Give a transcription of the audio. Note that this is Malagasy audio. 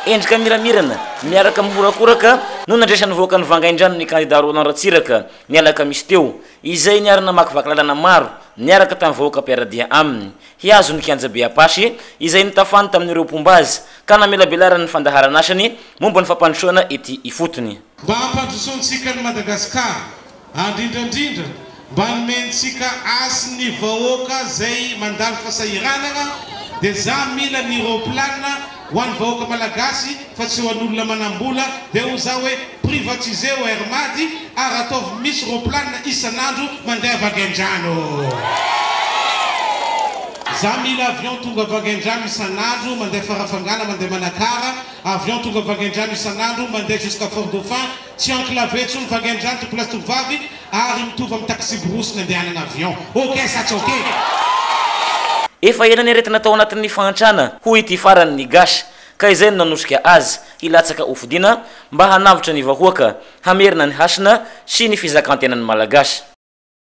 Endrika miramirana miaraka amin'ny horakoraka no nandraisan'ny vahoakan'i Vangaindrano ny kandida Roland Ratsiraka ny alakamisy teo, izay niara-namakivaky lalana maro niaraka tamin'ny vahoaka mpiara-dia aminy hihazo ny kianjabe Apache izay nitafany tamin'ireo mpomba azy ka namelabelarany ny fandaharan'asany momba ny fampandrosoana ety ifotony. Mba hampandrosoantsika an'i Madagasikara, andrindrandrindra mba nomentsika hasy ny vahoaka zay mandalo fasahiranana de za mila ny roplanina ho any vahoaka malagasy fa tsy ho an'olona manambola de ho za hoe privatiseo air mad ary ataovy misy roplanina isan'andro mandeha Vangaindrano. Za mila avion tonga Vangaindrano isan'andro mandeha Farafangana mandeha Manakara, avion tonga Vangaindrano isan'andro mandeha jusqu'à Fort Dauphin, Tsy enclavé tsony Vangaindrano tompolahy sy tovovavy ary mitovy amin'ny taxi-brousse ny andehanana avion. Ok sa tsy ok? Efa ela niaretana tao anatin'ny fahantrana, hoy ity farany ny gasy, ka izay no nanosika azy hilatsaka hofidiana mba hanavotra ny vahoaka, hamerina ny hasina sy ny fizakan-tenan'ny Malagasy.